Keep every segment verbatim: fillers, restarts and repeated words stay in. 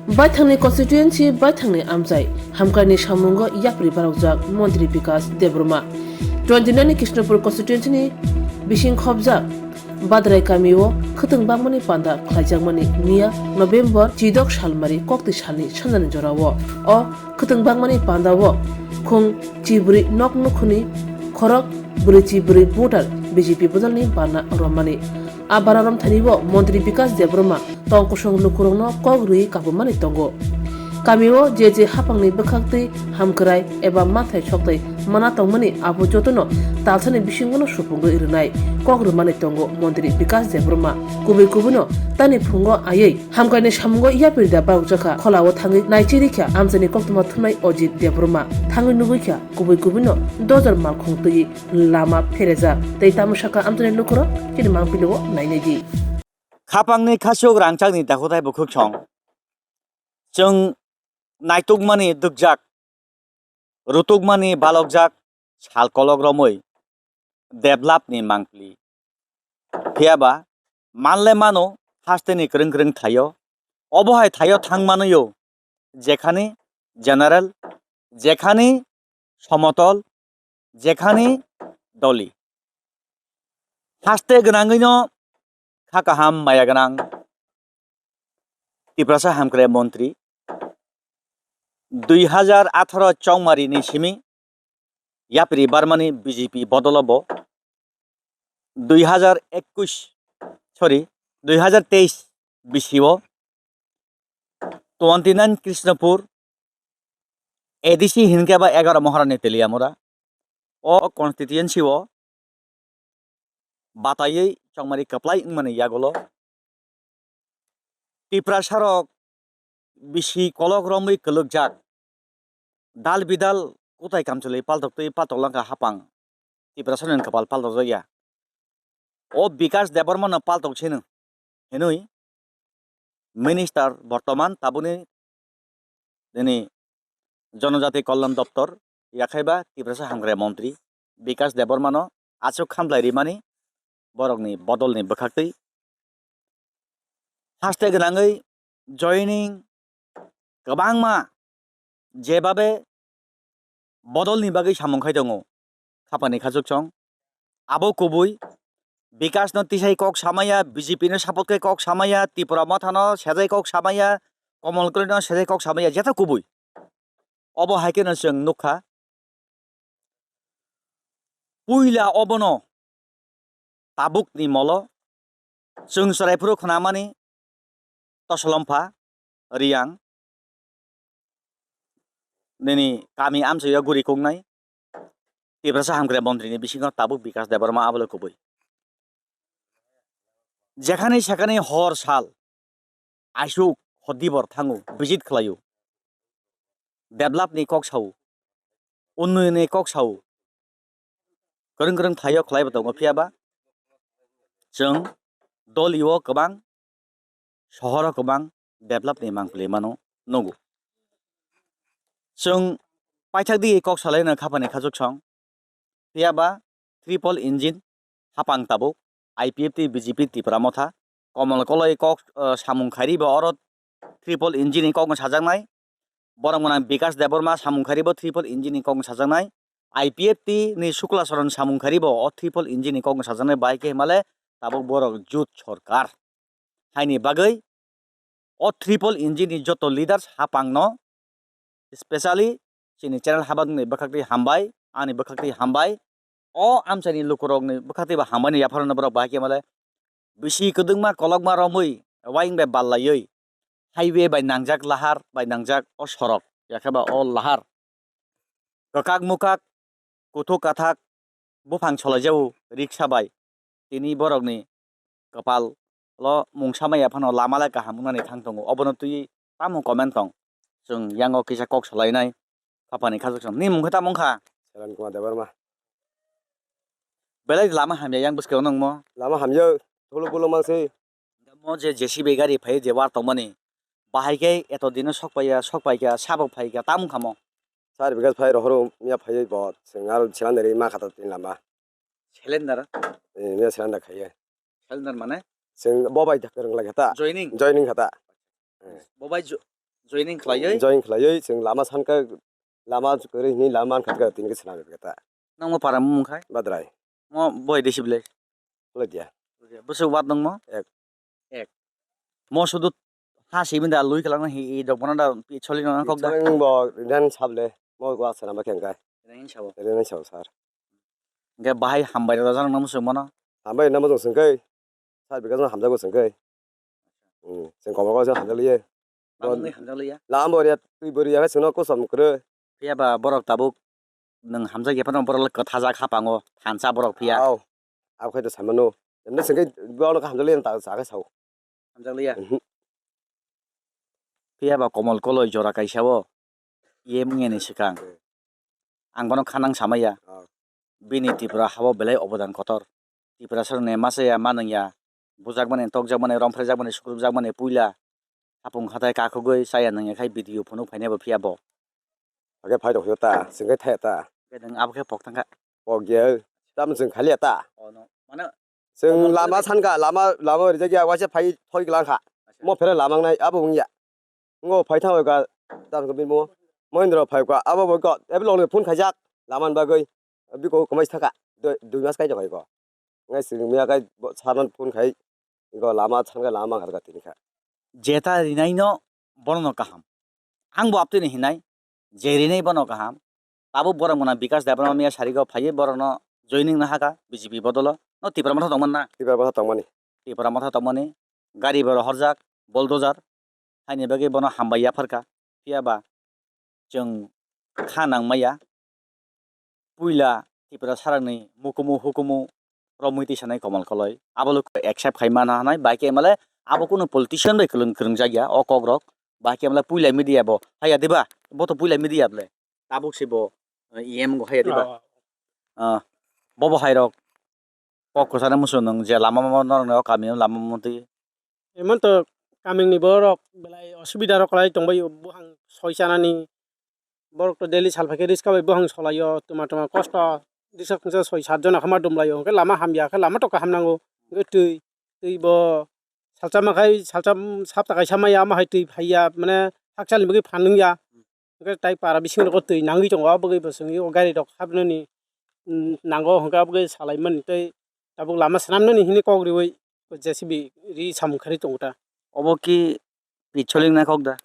Baithangni constituency baithangni amchai hamkraini samungo yapri barokjak Montri Bikas Debbarma. Twenty nine ni Krishnapur constituency ni bising khopjak Badrai kamio khwtwng bangmani panda khlaijakmani miya November chidok salmari kokti salni sanjani jorao. O khwtwng bangmani pandao khung chibrwi nok nukhuni khorok brwi chibrwi voter B J P bodolni bana romani. A bana romthani o Montri Bikas Debbarma tong kosong lukurokno kok rwi kabumani tongo. Kamio je je hapangni bwkhaktwi hamkrai eba mathai soktai mana tongmani abo jotono talsani bisingono supungwi rwnai kok rwmani tongo Montri Bikas Debbarma. Kubui kubuino tani phungo aywi hamkraini samungo yapri da barokjakha, kholao thangwi naichirikha amchaini koktwma thumnai Ajit Debbarma, thangwi nugwikha kubui kubuino dojar malkhung twi lama pherejak tei tamo sakha amchaini lukurok chini mangpilio nainai di. Khapangni khasuk rangchakni dakhutai bukhuk song. Chwng naitukmani dukjak, rutukmani balokjak sal kolok romwi developni mangpili. Phiyaba manle mano hasteni kwrwng kwrwng thaio. Obo hai thaio thang manwio jekhani general, jekhani somotol, jekhani doli. Haste gwnangwino kha kaham maya gwnang Tiprasa hamkrai montri dui hazar atharo chongmari ni simi yapri barmani B J P bodolo bo dui hazar ekush, sorry, dui hazar teis bisio twenty nine Krishnapur A D C hinkhe ba egaroh Moharani Teliamura. O constituency o bataiwi chongmari kwplai wngmani yagulo Tiprasarok bisi kolok romwi kwlwkjak. Dal bidal kutai kamchwlwi paltoktwi paltok langkha hapang. Tiprasarokni kwpal paltokjakya. O Bikas Debbarmano paltok sino hinwi minister bortoman tabukni nini Jonojati Kalyan Doptor, yakhaiba Tiprasa hamkrai montri Bikas Debbarmano aswk khamlai rimani borokni bodolni bwkhaktwi haste gwnangwi joining kwbangma jebabe bodolni bagwi samung khai tongo khapani khachuk song. Abo kubui Bikasno tisai kok samaya, B J P no support khe kok samaya, Tipra Mothano sejai kok samaya, Komol Kolino sejai kok samaya, jeto kubui. Obo hai kheno chwng nukha. Puila obono tabukni molo chwng chwraiphuru khwnamani Tosolompa, Riyang, nini kami amchaio guri kungnai Tiprasa hamkrai montri ni bisingo tabuk Bikas Debbarma abole kubui. Jekhani sekhani hor sal aisuk hodibor thango, visit khlaio. Develop ni kok sao, unnoyon ni kok sao. Kwrwng kwrwng thaio khlaibo tongo, phiyaba chwng dolio kwbang, sohoro kwbang develop ni mangpili mano nugo. Chwng paithak di kok salaino khapani khachuk song. Phiyaba triple engine hapang tabuk I P F T B J P Tipra Motha Komol Koloi kok, eh, samung khairi bo oro triple engine ni kokno sajaknai. Borok gwnang Bikas Debbarma samung khairi bo triple engine ni kokno sajaknai. I P F T ni Sukla Saran samung khairi bo o triple engine ni kokno sajaknai, bahai khe himale tabuk borok jut sorkar. Haini bagwi o triple engine ni joto leaders hapangno, specially chini channel habakni bwkhaktwi hambai, ani bwkhaktwi hambai. O amchaini lukurokni bwkhaktwi bo hambaini yapharno borok bahai khe male bisi kwdwkma kolokma romwi waing bai ballaiwi highway bai nangjak, lahar bai nangjak o sorok, yakheba o lahar kwkak mukak, kuthuk kathak buphang solaijao riksa bai. Tini borokni kwpal o mungsa maya phano lama le kaham wngnani thang tongo. Obono twi tamo comment tong? Chwng yango kisa kok salainai khapani khachuk song. Ni mung khe tamo wngkha? Saran Kumar Debbarma. Belai lama hamya yang bwskang nungmo? Lama hamya, tholo bolo mangsi. Mo je J C B gari phai je war tongmani, bahai khe eto dino sok paiya, sok paikha, sabo phaikha, tamo wngkha mo? Char bigas phai rohoro miya phaiwi bo chwng aro cylinder ma khata tin lama. Cylinder? Eh, miya cylinder khaiya. Cylinder mane? Chwng bo bai kwrwng lai khata. Joining? Joining khata. Eh. Bo bai jo-, Joining khlaiwi? Join khlaiwi chwng lama sankha, lama kwrwi hwnwi lama mankha tini khe swnam rwkha ta. Nangma para mung khai? Badrai. Mo boi desi ble? Khulai dia. Bwswk wat nangmo? Ek. Ek. Mo sudu ha simi da lui khlangna hi i dok bono da pi choli nang kok da. Choli bo ren sable. Mo wa sana ma kengkai. Ren sabo. Ren sabo sir. Hingke bahai hambai rok rwjak nang muchung mano? Hambai rok nang muchung sengkai. Sir bikasno hamjago sengkai. Hmm, seng komo ko seng hamjak liye. Tamo nung hamjak liya? Lama bo riya, twi bo riya, sengno kosom kwrwi. Phiya ba borok tabuk nung hamjak ya phano borok le kwthajak hapango thansa borok phiya. Au. Abo khai to samano. Emne sengkai borok hamjak liya ta sa khe sao. Hamjak liya? Mhm. Phiya ba Komol Koloi jora kaisa o E M wngya ni swkang. Hmm. Ang bono khanang samaya. Oh. Bini Tripura habo belai obodan kotor. Tiprasa rokni masa ya, manung ya, bujakmani, tokjakmani, romphrejakmani, sukrupjakmani, puila hapung hathai kakhugwi chaya nungya khai video phunuk phainai bo phiya bo. Age phai rok ta, sengkai thaya ta. Khe nwng abo khe pok thangkha. Pok ya, tamo chwng khaliya ta. Oh, no. Mane, chwng lama sankha, lama, lama rijak ya, waisa phai thoi glang kha. Acha. Mo phere lama wngnai, abo wngya. Ngo phai thang ka, tam ka bimo. Mohindra phai ka, abo bo ka, ebo log phone khaijak, lama bagwi. Biko kwmai thaka, dui, dui mas kai jok ko. Ngai sing miya kai bo sanan phone khai, go lama thang ka lama kha tini kha. Jeta rinai no bono no kaham. Ang bo aptwi ni hinai, je rinai bono kaham. Tabuk borok mwnang Bikash Debbarma miya sarigo phaiwi borokno joining no haka B J P bodolo. No Tipra Motha tongmani na? Tipra Motha tongmani. Tipra Motha tongmani. Gari bo rohorjak, bulldozer. Haini bagwi bono hambai yapharkha. Phiya ba chwng kha nangmaya. Puila Tipra sarakni mukumu hukumu romwi tisanai Komol Koloi. Abo loko accept khai mana hanai. Bai khe emale abo kunu politician bai kwlwng kwrwng jakya o kokrok. Bai khe emale puila media bo haya diba? Bo to puila media ble. Tabuk se bo, eh, E M go haya diba? Oh. Ah, bobo hai rok kok kwchana musu nung je lama mo norok ni o kami o lama mo twi. Emon to kamini borok belai osubida rok kwlai tongbai buhang soi chanani. Borok to daily salphaikhe riska bai buhang solaio, tuma tuma kosto riska khungsa soi sat jona khama dumlaio, hwnkhe lama hamya khe lama to kaham nango. Hwnkhe twi, twi bo salsa makhai salsa sapta kaisa maya, ama hai twi phaiya, mane hakchalni bagwi phan wngya. Hwnkhe tai para bisingo twi nangwi tongo, aboni bagwi bo chwngwi o gari rok habnani, mm, nango, hwnkhe aboni bagwi salaimani tei tabuk lama swnamnani hwnwi kok riwi J C B ri samung kharwi tongo ta. Obo ki picholing naikok da?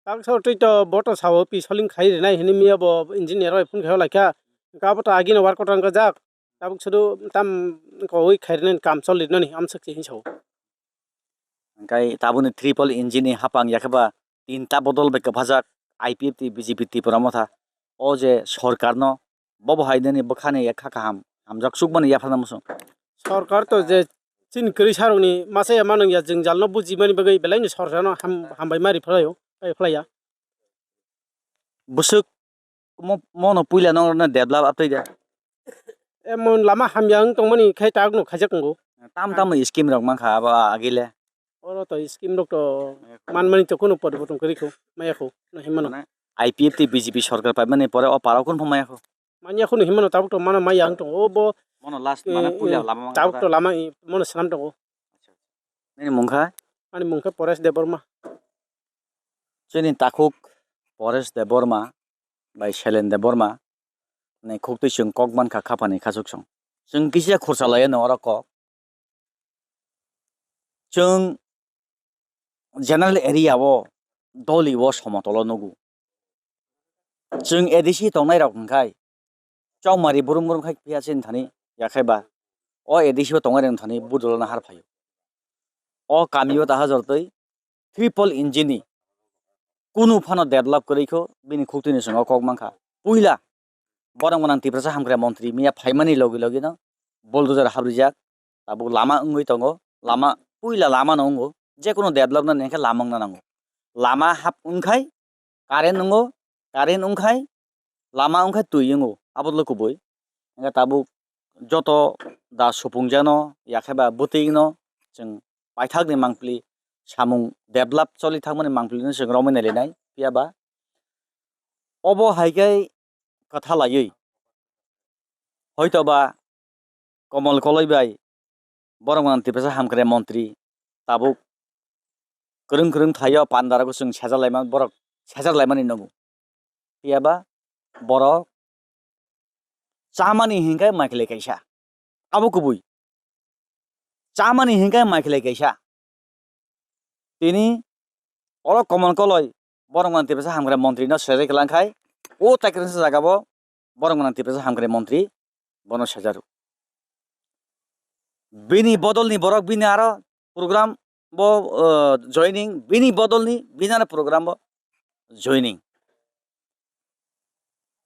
Taksa twi to bo to sao picholing khai rinai hwnwi miya bo engineer rok phone khai laikha, hwnkhe abo to agini work order wngkha jak. Tabuk sudu tam kowi khairnani kam choli nani amswk se hinwi sao. Hwnkhe tabukni triple engine ni hapang yakhe ba tinta bodol bai kwphajak I P F T B J P Tipra Motha. O je sorkarno bobo hai nini bwkhani yakha kaham hamjak chukmani yapharna muchung. Sorkar to je chini kwrwi sarokni masa ya manung ya jwngjalno bujimani bagwi belaini sorkarno ham-, hambai ma riphlaio, pai phlaiya. Bwswk mo-, mono puila nokno develop aptwi de. Emon lama hamya wng tongmani khai tabukno khaijak wngo. Tam tamo scheme rok mankha abo agile. Oro to scheme rok to manmani to kunu poriborton kwrwi kho, maya kho, no hinmano. Mane I P F T B J P sorkar paimani pore o parao kunu maya kho. Manya kho no hinmano tabuk to mano maya wng tongo. O bo, mono last mane eh, puila eh, lama mankha tabuk to lama, eh, mono swnam tongo. Nini mung kha? Ani mung khe Paresh Debbarma. Chini takhuk Paresh Debbarma bai Shailen Debbarma ni khuktwi chwng kok mankha khapani khachuk song. Chwng kisa khursa laiya no oro kok. Chwng general area o doli o somotolo nugo. Chwng A D C tongnai rok hwnkhe chongmari brum brum khai phiya chini thani yakhai ba o A D C o tongnai rok thani budolo nahar phaio. O kami o taha jortwi triple engine ni kunu phano develop kwrwi kho bini khuktwi ni chwng o kok mankha. Puila borok mwnang Tiprasa hamkrai montri miya phaimani logi logi no bulldozer habrijak. Tabuk lama wngwi tongo, lama puila lama no wngo, jekunu develop no nangkhe lama wngna nango. Lama hap wngkhai current wngo, current wngkhai lama wngkhai twi wngo, abo le kubui. Hwnkhe tabuk joto da supung jano yakhe ba bwtwi no chwng paithak ni mangpili samung develop choli thangmani mangpili no chwng romwi nailinai phiya ba obo hai khe kwtha laiwi hoito ba Komol Koloi bai borok mwnang Tiprasa hamkrai montri tabuk kwrwng kwrwng thaio pandaro chwng sejalaima borok sejar laimani nungo. Phiya ba borok chamani hinkhe maikhlai kaisa. Abo kubui. Chamani hinkhe maikhlai kaisa. Tini oro Komon Koloi borok mani Tiprasa hamkrai montri no serai kwlang khai, o tai kwrwngsa jaga bo borok mani Tiprasa hamkrai montri bono sejaro. Bini bodolni borok bini aro program bo, o, joining, bini bodolni bini aro program bo joining.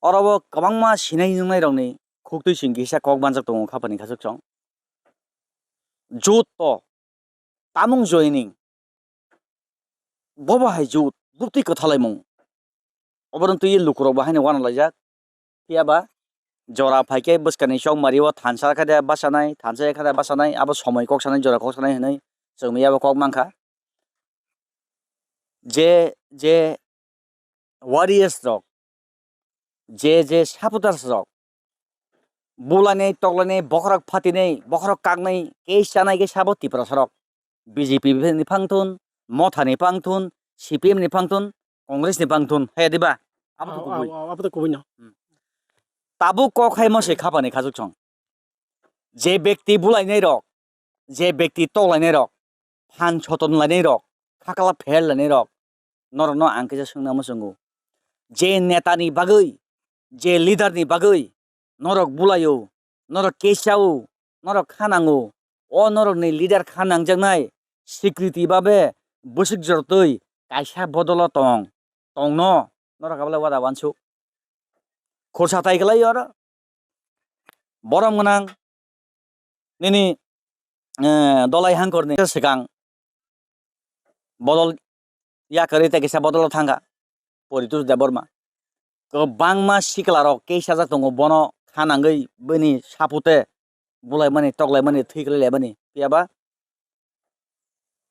Oro bo kwbangma sinai nungnairokni khuktwi chwng kisa kok manjak tongo khapani khachukchwng. Jut to tamung joining. Bobo hai jut, buktwi kwthalaimung. Oborok twi lukurok bo haino uanalaijak. Phiya ba jora phaikhe bwskangni chokmario thansa khe de bachanai, thansa khe de bachanai, abo somoi kok sanai, jora kok sanai hinwi chwng abo kok mankha. Je, je warriors rok, je, je supporters rok, bulainai, toklainai, bokhorok phatinai, bokhorok kaknai, kei chanai khe sabo Tiprasa rok. B J P ni phang thun, Motha ni phang thun, C P M ni phang thun, Congress ni phang thun, he diba? Abo to kubui. Abo, abo to kubui no. Hmm. Tabuk kok hai mo se khapani khachukchwng. Je bekti bulainai rok, je bekti toklainai rok, phan soton lainai rok, khakla pher lainai rok, norokno ang kisa swngna muchungo. Je neta ni bagwi, je leader ni bagwi norok bulaio, norok kesa o, norok kha nango, o norokni leader kha nangjaknai sikriti babe bwswk jortwi kaisa bodolo tong, tongno norok abo le wada wansuk. Khorsa tai kwlai oro. Borom gwnang nini, eh, dolai hangkorni swkang bodol yakarwi tei kisa bodolo thangkha Poritosh Debbarma. Kwbangma siklarok kei sajak tongo, bono kha nangwi bini sapute bulaimani, toklaimani, thwi kwlai laimani, phiya ba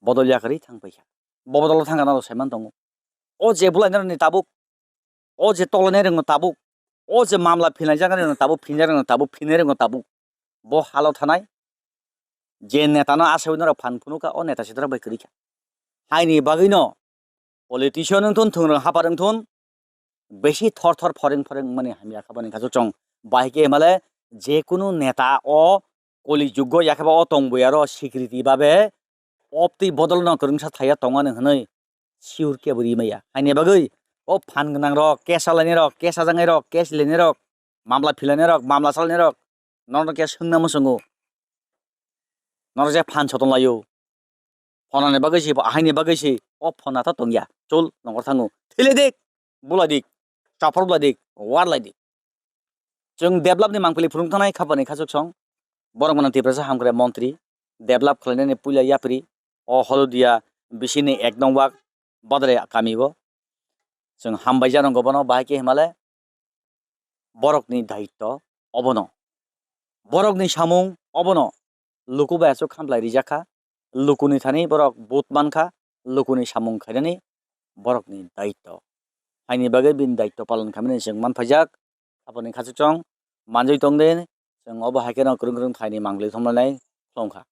bodol yakarwi thang paikha. Bo bodolo thangkha norok saiman tongo. O je bulainarokni tabuk, o je toklainairokno tabuk, o je mamla phinaijaknairokno tabuk, phinjakrokno tabuk, phinairokno tabuk. Bo halo thanai je netano asawi norok phan phunukha, o neta se norok bai kwrwikha. Haini bagwino politician wngthun, thwngrwng hapar wngthun, besi thor thor phoreng phoreng wngmani hamya kha bani khachukchwng. Bahai khe himale jekunu neta o koli jugo yakhe ba o tongboyaro sikriti babe optwi bodolno kwrwngsa thaiya tongmani hwnwi sure kebo ri maya. Haini bagwi o phan gwnangrok, kesa lainairok, kesa jaknairok, kes lainairok, mamla philainairok, mamla salainairok, norokno khe swngna muchungo. Norok je phan soton laio. Phonani bagwi se, bo ahaini bagwi se, o phona ta tongya. Chul, nongkhor thango. Thwiladik, buladik, chaphar buladik, warlaidik. Chwng developni mangpili phunuk thanai khapani khachukchwng. Borok mwnang Tiprasa hamkrai montri. Develop khlainani puila yapri. O Holudia bisini ek nong wak Badrai kami o. Chwng hambai jano gobono bahai khe himale. Borokni daitto obono. Borokni samung obono. Luku bai aswk khamlai rijak kha. Lukuni thani borok vote man kha. Lukuni samung khainani borokni daitto. Haini bagwi bini daitto palon khaimani chwng man phaijak. Aboni khachukchwng manjwi tong di. Chwng obo hai kheno kwrwng kwrwng thaini mangli thumlainai khlong kha.